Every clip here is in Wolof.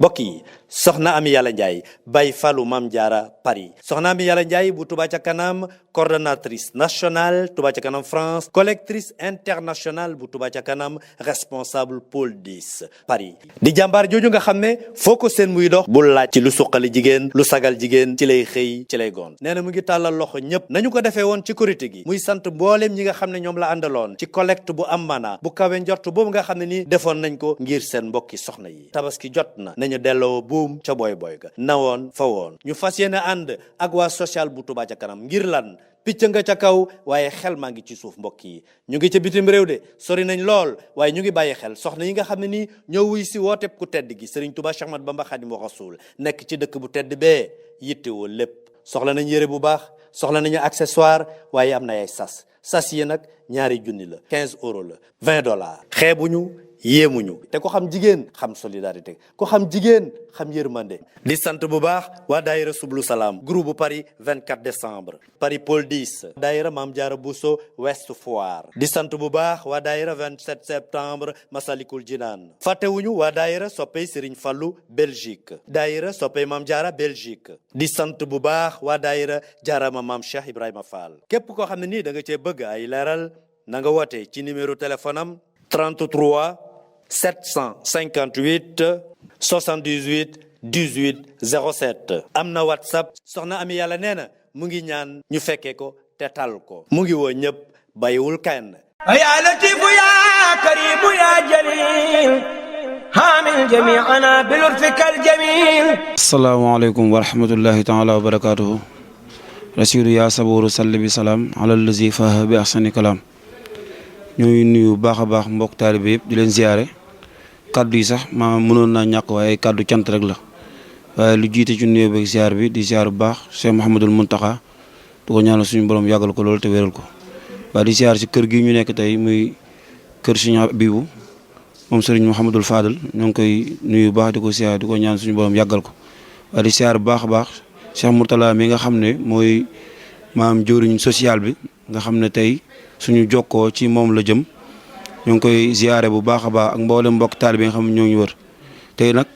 mbokk yi soxna Amy Yalla Ndiaye Baye Fallou Mame Diarra Paris soxna Amy Yalla Ndiaye bu Touba ca kanam coordonnatrice nationale Touba ca kanam France collectrice internationale bu Touba ca kanam responsable pôle 10 Paris di jàmbaar jooju nga xam ne foo ko seen muy dox bul laaj ci lu suqali jigéen lu sagal jigéen ci lay xëy ci lay goon nee na mu ngi tàllal loxo ñëpp nañu ko defee woon ci korité gi muy sant mbooleem ñi nga xam ne ñoom la àndaloon ci collecte bu am maanaa bu kawe njort boobu nga xam ne nii defoon nañ ko ngir seen mbokki soxna yi tabaski jot na nañu delloo buum ca boy boy ga nawoon fa woon ñu fas yéene ànd ak waa social bu Touba ca kanam ngir lan picc nga ca kaw waaye xel maa ngi ci suuf mbokk yi ñu ngi ca bitim réew de sori nañ lool waaye ñu ngi bàyyi xel soxna yi nga xam ne nii ñoo wuy si wooteeb ku tedd gi Serigne Touba Cheikh Ahmadou Bamba Khadimu Rasul nekk ci dëkk bu tedd bee yittewoo lépp soxla nañ yére bu baax soxla nañu accessoire waaye am na ay sas yi nag ñaari junni la 15 euros la $20 xeebuñu yéemuñu te ko xam jigéen xam solidarité ko xam jigéen xam yërmande di sant bu baax waa daayira Sublu Salaam groupe bu Paris 24 décembre Paris Pôle 10 daayira Mame Diarra Bousso Ouest Foire di sant bu baax waa daayira 27 septembre Masalikul Jinaan fàttewuñu waa daayira soppey Serigne Fallou Belgique daayira soppey Mame Diarra Belgique di sant bu baax waa daayira jaarama Mame Cheikh Ibrahima Fall képp koo xam ne nii da nga cee bëgg ay leeral na nga woote ci numéro téléphone am 33 758 78 18 07 am na WhatsApp soxna Amy Yalla nee na mu ngi ñaan ñu fekkee ko te tal ko mu ngi woo ñëpp bàyyiwul kenn ya latifu ya karimu ya jalil hamil jami'ana bil urfikal jamil asalaamaaleykum wa rahmatullahi taala wa barakatuhu rasidu ya saburu salli bi salaam ala allazi faha bi ahsani kalaam ñooy nuyu baax a baax mbokk taalibe yëpp di leen ziare kaddu yi sax maa mënoon naa ñàkk waaye kaddu cant rek la waaye lu jiite ci nuyoo beeg ziar bi di ziar bu baax Cheikh Mouhamadul Mountakha du ko ñaanal suñu borom yàggal ko loolu te wéral ko waaye di ziar si kër gi ñu nekk tey muy kër Serigne Abibou moom Serigne Mouhamadul Fadal ñoo ngi koy nuyu bu baax di ko ziar di ko ñaan suñu borom yàggal ko waaye di ziar bu baax a baax Cheikh Mourtala mi nga xam ne mooy maam jëwriñ social bi nga xam ne tey suñu jokkoo ci moom la jëm ñoo ngi koy ziare bu baax a baax ak mboolem mbokk taalibe bi nga xam ne ñoo ngi wër tey nag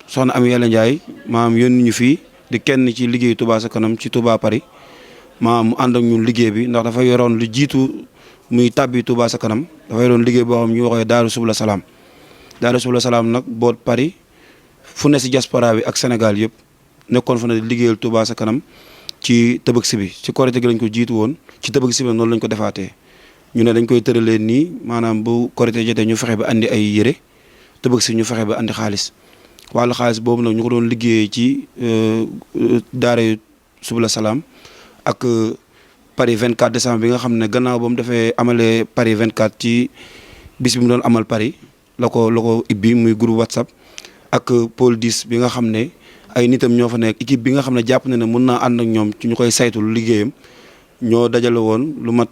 soxna Amy Yalla Ndiaye maam yónni ñu fii di kenn ci liggéey Touba ca kanam ci Touba Paris maam mu ànd ak ñun liggéey bi ndax dafa yoroon lu jiitu muy tàbbi Touba ca kanam dafa yoroon liggéey boo xam ñu waxee Daaru Subla Salaam Daaru Subla Salaam nag boot Paris fu ne si diaspora bi ak Sénégal yëpp nekkoon fa ne liggéeyal Touba ca kanam ci Tabaski bi ci Korité gi lañ ko jiitu woon ci Tabaski bi noonu lañ ko defaatee ñu ne dañ koy tëralee nii maanaam bu Korité jotee ñu fexe ba andi ay yére Tabaski ñu fexe ba andi xaalis wàllu xaalis boobu nag ñu ko doon liggéeyee ci daara Subla Salaam ak Paris 24 décembre bi nga xam ne gannaaw ba mu defee amalee Paris 24 ci bis bi mu doon amal Paris la ko ibbi muy groupe WhatsApp ak pôle 10 bi nga xam ne ay nitam ñoo fa nekk équipe bi nga xam ne jàpp na ne mun naa ànd ak ñoom ci ñu koy saytul liggéeyam ñoo dajale woon lu mat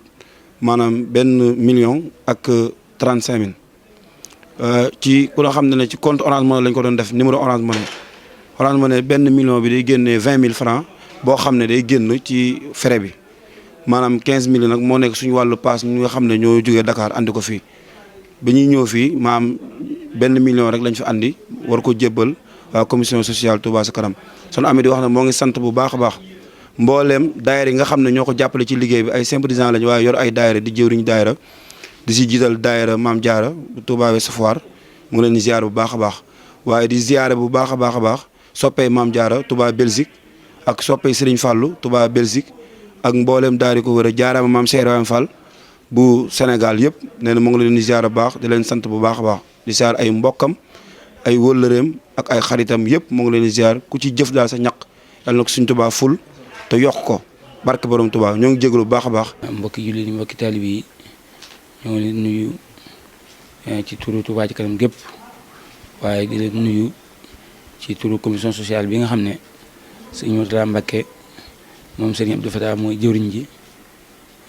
maanaam 1 million ak 35 000 ci ku nga xam ne ci compte Orange Money lañ ko doon def numéro Orange Money 1 million bi day génnee 20 000 francs boo xam ne day génn ci frais bi maanaam 15 000 nag moo nekk suñu wàllu paas ñi nga xam ne ñoo jógee Dakar andi ko fii ba ñuy ñëw fii maam 1 million rek lañ fi andi war ko jébbal waa commission sociale Touba ca kanam soxna Amy di wax ne moo ngi sant bu baax a baax mbooleem daayira yi nga xam ne ñoo ko jàppale ci liggéey bi ay sympathisants lañ waaye yor ay daayira di jëwriñ daayira di si jiital daayira Mame Diarra Touba Ouest Foire mu ngi leen di ziar bu baax a baax waaye di ziare bu baax a baax soppey Mame Diarra Touba Belgique ak soppey Serigne Fallou Touba Belgique ak mbooleem daayira ko wër a jaaraama Mame Cheikh Ibrahima Fall bu Sénégal yëpp nee na mu ngi leen di ziar bu baax di leen sant bu baax a baax di ziar ay mbokkam ay wëllëreem ak ay xaritam yëpp mu ngi leen di ziar ku ci jëf daal sa ñaq yàlla na ko suñ Touba ful te yokk ko barke borom Touba ñoo ngi jégalu bu baax a baax. mbokki jullit yi mbokki taalibe yi ñoo ngi leen nuyu ci turu Touba ci kanam gépp waaye di leen nuyu ci turu commission sociale bi nga xam ne sëñ Mourtada Mbacké moom sëñ Abdou Fatah mooy jëwriñ ji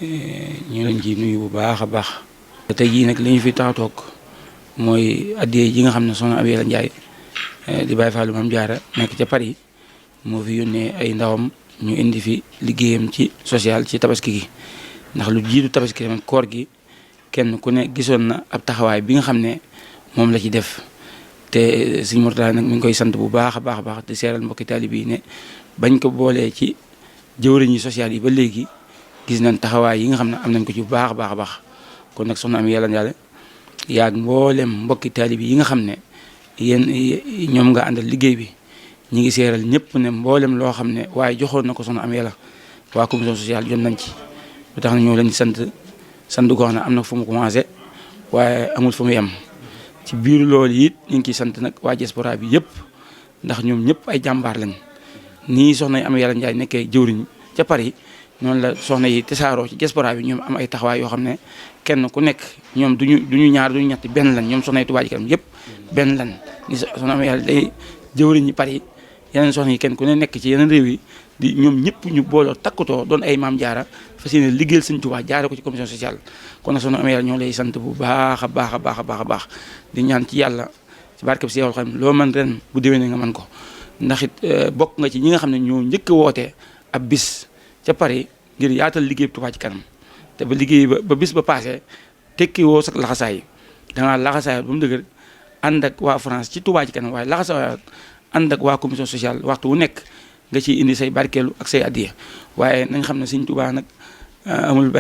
ñu leen ci nuyu bu baax a baax. tey jii nag li ñu fi tax a toog mooy addiyee ji nga xam ne soxna Amy Yalla Ndiaye di Baye Fallou Mame Diarra nekk ca Paris moo fi yónnee ay ndawam ñu indi fi liggéeyam ci social ci tabaski gi ndax lu jiitu tabaski tamit koor gi kenn ku ne gisoon na ab taxawaay bi nga xam ne moom la ci def te sëñ Mourtada nag mi ngi koy sant bu baax a baax a baax di seeral mbokki taalibe yi ne bañ ko boolee ci jëwriñ yi social yi ba léegi gis nañ taxawaay yi nga xam ne am nañ ko ci bu baax a baax a baax kon nag soxna Amy Yàlla yaag mboolem mbokki taalibe yi nga xam ne yéen ñoom nga àndal liggéey bi ñi ngi seeral ñëpp ne mboolem loo xam ne waaye joxoon na ko soxna Amy Yàlla waa commission sociale jot nañ ci ba tax na ñoo leen sant goo xam ne am na fu mu commencé waaye amul fu mu yem ci biir loolu it ñu ngi ciy sant nag waa diaspora bi yëpp ndax ñoom ñëpp ay jàmbaar lañ nii soxna Amy Yàlla Ndiaye nekkee jëwriñ ca Paris noonu la soxna yi tasaaroo ci diaspora bi ñoom am ay taxawaay yoo xam ne kenn ku nekk ñoom duñu ñaar duñu ñetti benn lan ñoom soxna yi Touba Ca Kanam yëpp benn lan ni soxna Amy Yàlla day jëwriñ ñi Paris yeneen soxna yi kenn ku ne nekk ci yeneen réew yi di ñoom ñëpp ñu booloo takkutoo doon ay maam jaara fas yéene liggéeyal Sëñ Touba jaare ko ci commission sociale kon nag soxna Amy Yàlla ñoo lay sant bu baax a baax a baax a baax a baax di ñaan ci yàlla ci barkeb Seexul Xadiim loo mën ren bu déwénee nga mën ko ndax it bokk nga ci ñi nga xam ne ñoo njëkk a woote ab bis ca Paris ngir yaatal liggéey Touba Ca Kanam te ba liggéey ba bis ba passé tekki woo sax laxasaay dangaa laxasaay ba mu dëgër ànd ak waa France ci Touba Ca Kanam waaye laxasaay ànd ak waa commission sociale waxtu wu nekk nga ciy indi say barkeelu ak say addiya waaye nañ xam ne Sëñ Touba nag amul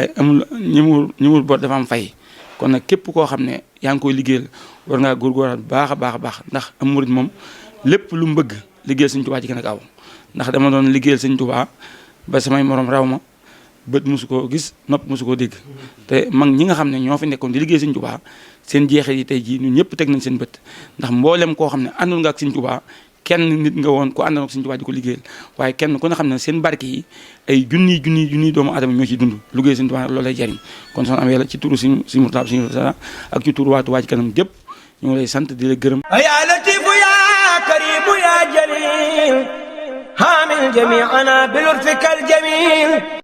ñimul bor dafa am fay kon nag képp koo xam ne yaa ngi koy liggéeyal war ngaa góorgóorlu baax a baax a baax ndax am murid moom lépp lu mu bëgg liggéeyal Sëñ Touba ci gën a gaaw ndax dama doon liggéeyal Sëñ Touba ba samay morom raw ma bët mosu koo gis nopp mosu koo dégg te mag ñi nga xam ne ñoo fi nekkoon di liggéey Sëñ Touba seen jeexit yi tey jii ñun ñëpp teg nañ seen bët ndax mboolem koo xam ne àndoon nga ak Sëñ Touba kenn nit nga woon ko àndoon ak Sëñ Touba di ko liggéeyal waaye kenn ku ne xam ne seen barke yi ay junniy doomu aadama ñoo ciy dund liggéey Sëñ Touba loolu lay jariñ kon soxna Amy Yàlla ci turu Sëñ Mourtada ak ci turu waa Touba Ca Kanam gépp ñu ngi lay sant di la gërëm ya latifu ya karimu ya jalil hamil jami'ana bil urfikal jamil